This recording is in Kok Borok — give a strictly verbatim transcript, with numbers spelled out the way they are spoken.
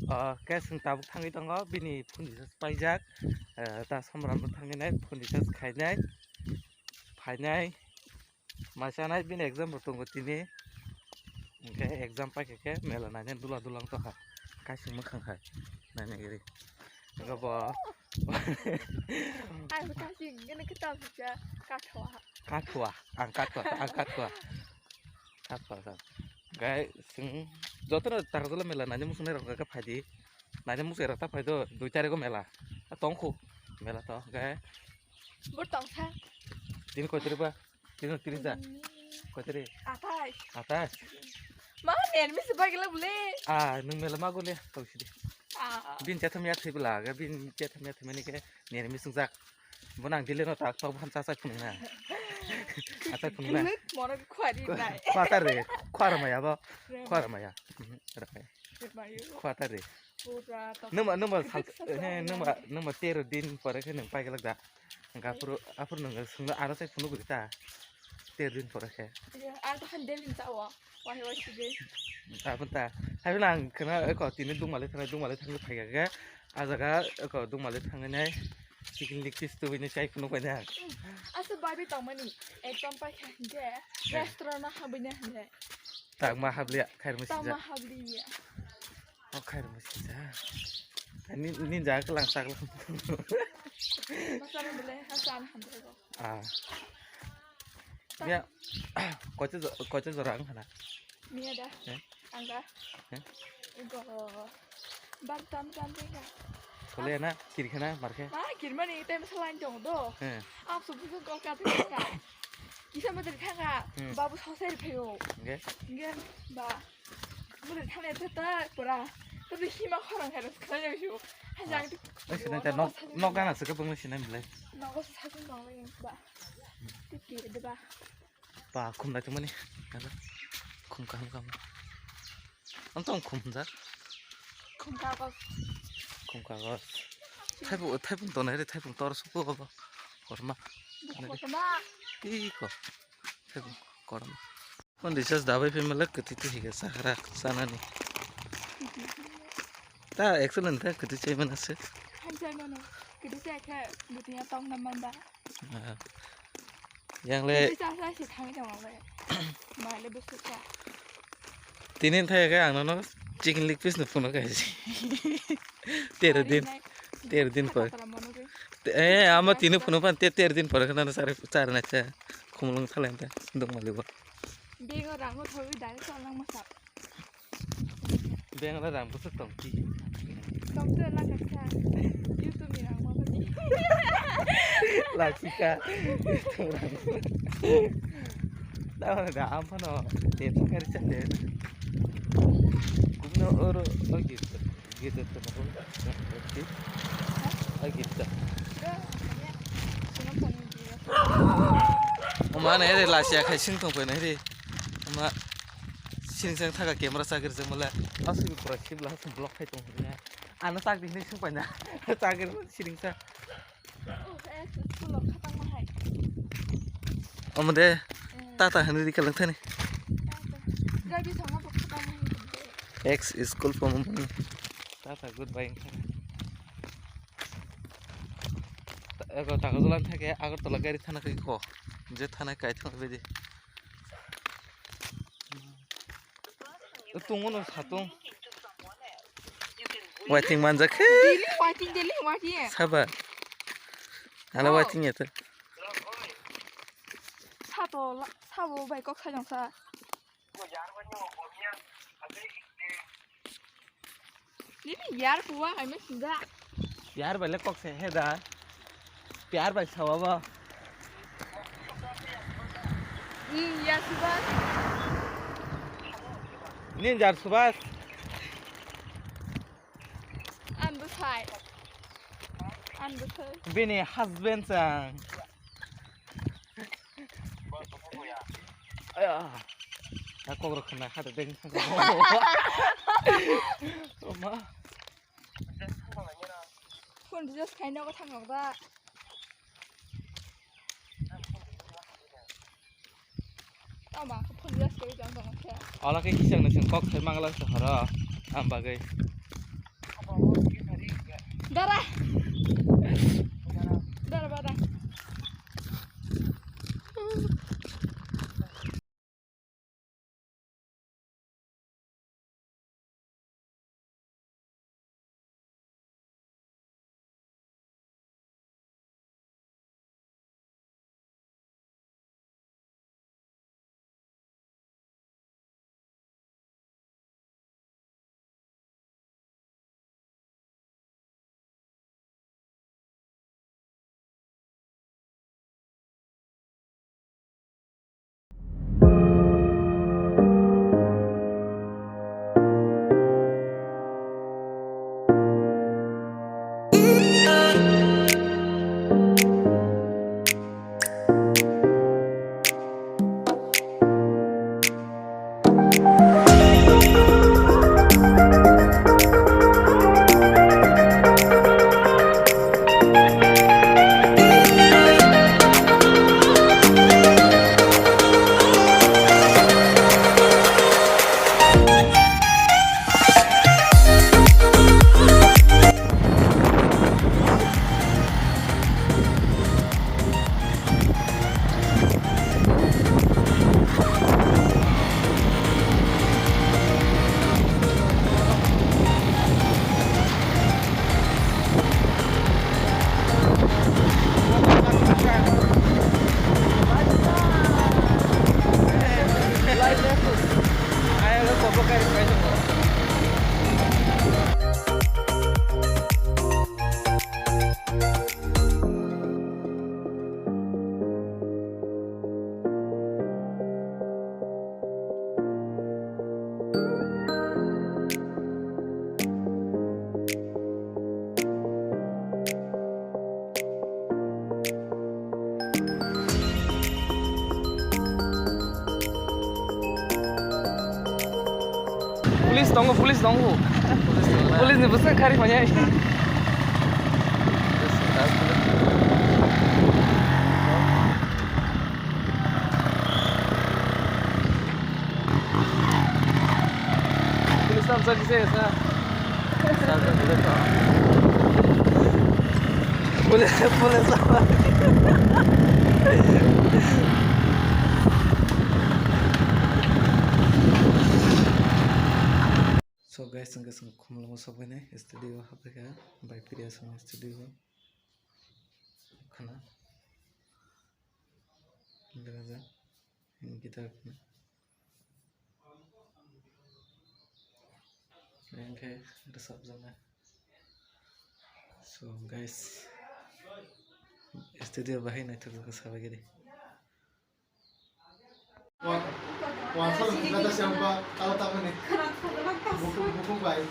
Ah, khe chwng tabuk thangwi tongo, bini phone recharge paijak. Ah, ta samrano thangwi nai, phone recharge khainai, phainai, mai chanai, bini exam bo tongo tini. Hwnkhe exam paikha khe mela naina dula dula wng tongkha, kaising mwkhang hai naina giri. Hwnkhe bo Ang kasi gini kita bisa kathwa. Kathwa, ang kathwa, ang kathwa. Kathwa, sa. Gai, sing, jotono Takarjala mela naina muchungnai rok khe phaidi. Naina muchung rok ta phaido, dui tarikh o mela. A tongkhu, mela to, gai. Bo tongsa. Tini koi tarikh ba? Tini tris da? Hmm. Koi tarikh? Athais. Athais? Ma, ner misi bagila bole. Ah, nwng mela ma gole, tong sidi. Ah. Bin chatham ya thai bela, ga bin chatham ya thai mani ke ner misi jak. Bo nang dile no tak tok bhan cha cha phunung na. Achai phunung na. Moro khwari nai. Khwa ta re, khwa ra maya bo. Re. Khwa ra maya. Mhm, ra maya. Re mayu. Khwa ta re. Pura to. Numa, numa sal, Saksa he, numa, numa tero din pore khe nwng pai glak da. Hwnkhe aphuru, aphuru nwng swngno aro sai phunuk gwi ta. Tero din pore khe. Iya, ang to han delin chawo. Wahi wahi sige. Abon ta. Hai bela ang khna eko tini dungmali thana, dungmali thangwi phaikha khe. A jaga eko dungmali thangwi nai. Chicken leg piece tubui ni chai phunuk bai nai. Asa babi tongmani. Ekdom paikha hingke. Restaurant ma habwi nai hingke. Tangma habliya, khairma sijak. Tangma habliya. O khairma sijak. Ni, ni jaga kelang saklang. Masala bele hasan hamre go. Ah. Ya, koicha jo-, koicha jora ang khana. Miya da. Eh? Ang da. Eh? Go. Bar tam tam de ga. Kole na, kiri khana, mar khe. Ma, kiri mani, tem salan jong do. Eh. Ap so bujo gol ka de ka. Kisa ma de khanga. Hmm. Babu sosai phayo. Nge? Nge, ba. Mure thane ta ta pura. Ta de hima khorang hai ras khana jang shu. Ha jang tu. Ai, sinai ta nok, nok gana se ka bang sinai mle. Nok sa sa jang bang le ba. Tiki de ba. Ba, khum dai tongmani. Khum kaham kaham. Ang tong khum jak. Khum kagos. Khum kagos. Thaipung, thaipung tonai re, thaipung tor suko bo. Korma. Korma. Iko. Thaipung korma. Kon recharge dabai phe malak kwtwi twi higa sakra sanani. Ta excellent ta kwtwi chai mana se. Hai chai mano. Kwtwi chai khe butiya tong na manda. Ah. Yang le. Kwtwi chai chai se thangwi tong le. Mai le busu cha. Tini thai khe ang no chicken leg piece no phunuk kha si. Tero din. Tero din por. Te, eh, ama tini phunuk pan te tero din por khana sar sar na cha. Khumulung thalai ta dong mali bo. Bego rang no thoi dai sa lang masa. Beng la rang bwswk tong ki. Tong te la ka sa. YouTube ni rang ma bani. La ki ka. Tamo da am phano te phakari chande. Kumno oro ogi. Gita to mo. Ogi. Ogi ta. Oma ne re la sia khai sing tong pai nai re. Oma sing sang thaga camera chagir je mala. Asli pura sibla hasum block khai tong ne. Ano chak di ne sung pai na. Chagir siring sa. Omo de tata hwnwi rikha langthani. Ex school pomo mani. Tata goodbye wngkha. Ego Takarjala thake Agartala gari thana khe kho. Je thana kai thang bedi. Tungo no satung. Waiting manjak khe. Daily waiting, daily waiting. Saba. Ala waiting ya to. Sato, sabo bai kok sajong sa. Nini yar kuwa hai me sinda. Yar bai le kok se he da. Pyar bai sawa ba. Hmm, ya Subhas. Ninja Subhas. Ang bwsai. Ang bwsai. Bini husband sang. Aya. Ta kok rok khna kha de deng. Oma. Phone recharge khaina ko thang da. Tama ko phone recharge kai jang dong khe. Ola khe kisang na sing kok khai mangla se horo. Am bagwi. Dara. Dara, dara. Police tongo, police tongo. Police ni bwswk kharwi manya. Police tam chali se sa. Police, police. So guys, ang kasong khumlungo sokbainai studio haphaikha bai Priya song studio khana dega ja guitar khana engkhe rwchapjaknai. So guys, studio bahai naithokjak sabaigiri. Wa-, wa, sir, kata siapa? Tahu tak ni? Buku, buku baik.